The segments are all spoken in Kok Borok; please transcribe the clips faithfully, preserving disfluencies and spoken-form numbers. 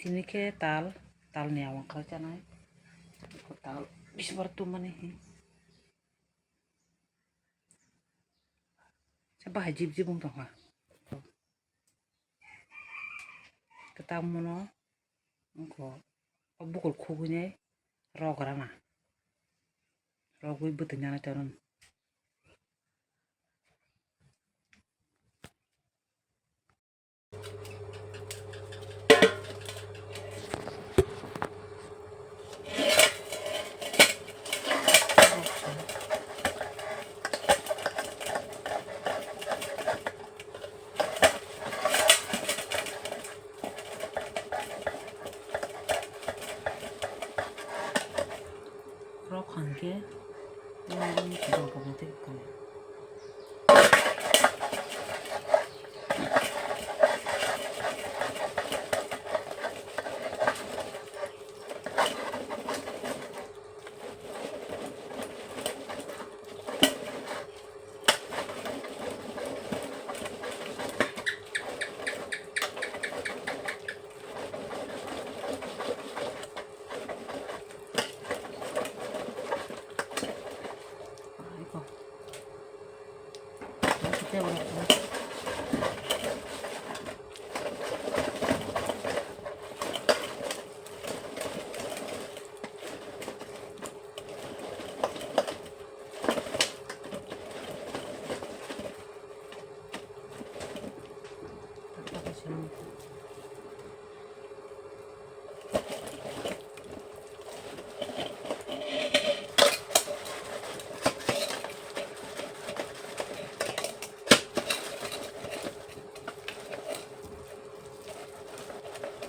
Ini khe tal, tal ni awang khe chanai. Tal bisbar tumani hi. Sa bahai jib jib wng tongkha. Kwtal mono wngkha o bukol khugwinai rok rana. Rogwi bwtwi nana tei oro. Rok hwnkhe,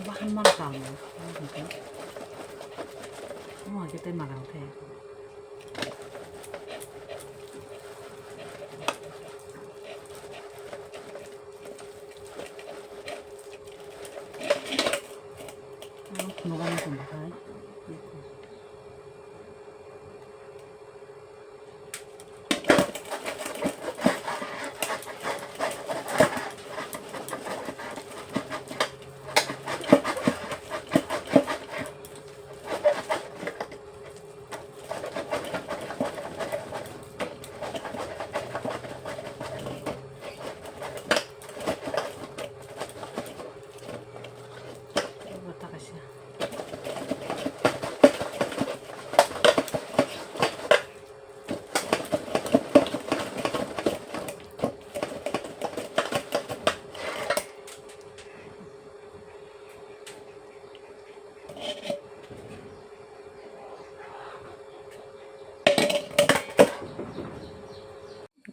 Bahan mano tamo, omo hai khe tei magwrang khe. Phunukgani tongbakhai.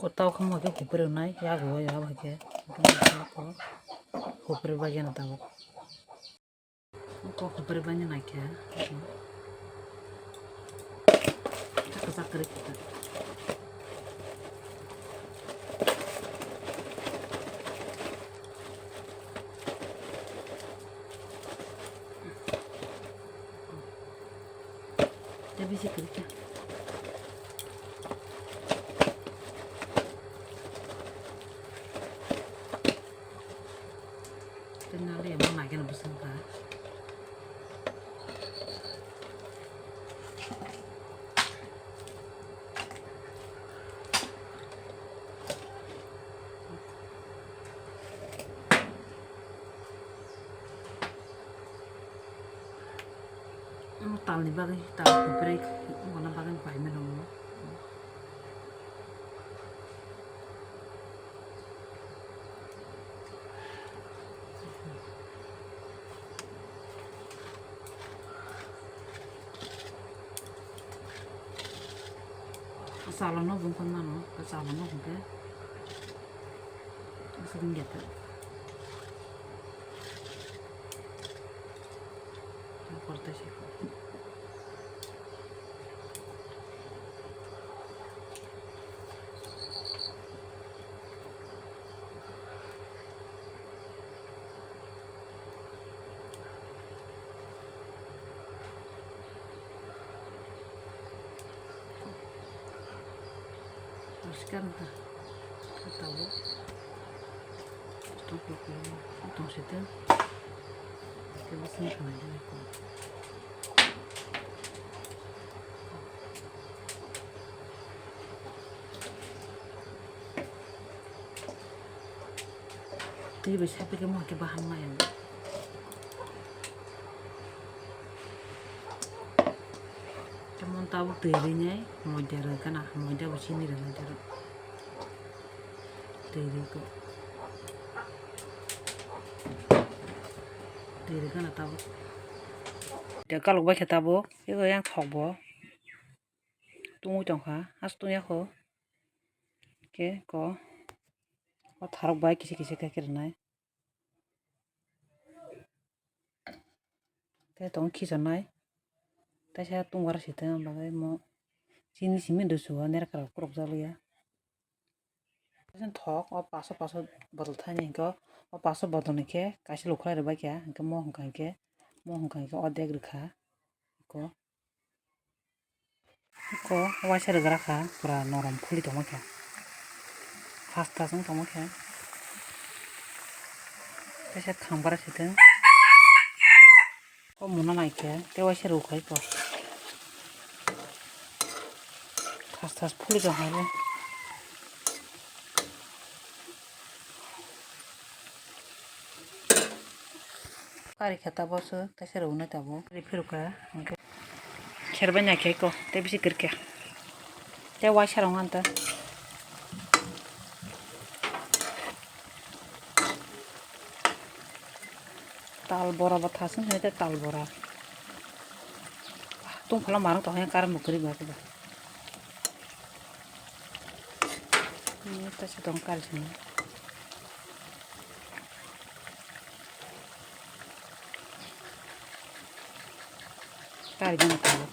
Gotao khe mo khe hupre rwnai, yago o ya bai khe hupre bai ya na tabuk. Kok hupre bai ya na khe. Kwchak kwrwi khe. Tei bisi kwrwi khe. Tei nali emo nai khe no bwswk kha. Omo talni bagwi, tal hwnkhe, omo bagwi paimani omo. Kwchalo no bumkhon mano, kwchalo no hwnkhe aswk wngya ta. Korte se. Poriskar wngkha. Tabuk. Tong site. Twi bai sapikhe mo khe bahan maya. Tamo tabuk twi rinai moida rwgana, moida bo chini rwnai taro. Twi rwgwi. Twi rwgana tabuk. Tei kalok bai khe tabuk. Ego yang thok bo. Tungwi tongkha. As tungya kho. Khe ko. O tharok bai kisa kisa khe rwnai. Tei tongo khichonai. Teisa tungbar se tongma bagwi mo chini simi dusu o nerkra rok khorokjak ya. Thok o paso paso bodol thani hinkhe o paso bodol ni khe kaisa lukhwlai rwbaikha hinkhe mo hwnka hinkhe mo hwnka hinkhe o dek rwkha. Ko. Ko waisa rwgra kha, pura norom khuli tongma khe. Thas thas wng tongma khe. Teisa khambara siteng. O muna nai khe, tei waisa rw khai ko. Thas thas phuli tong hai. Kari khe tabuk se teisa rwnai tabuk. Ri phirukha hwnkhe kherbai nai khe ko tei bisi kwrwikha. Tei waisa rok anta. Tal bora bo thasung hai tei tal bora. Tungphla marwk tong hai current bo kwrwi ba khe ba. Tei se tong kari sini. Kari gana tabuk.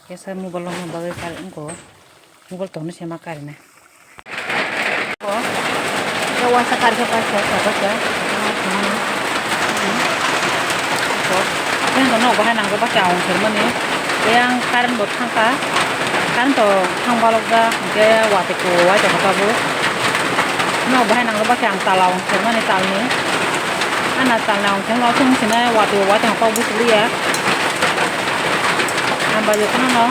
Kesa mobile loma bagwi kari wngko. Mobile tongno sema kari na. Ko. Ko waisa kari khe paisa khe paisa. Ko. Yang kono bahai nangko paisa ang sermani. Yang current bo thangka. Current to thang balok da. Hingke watwi ko waisa khe tabuk. No bahai nangko paisa ang tala ang sermani talni. Ana talni ang sermani sini watwi waisa khe tabuk busuliya. Ang bajo kono no.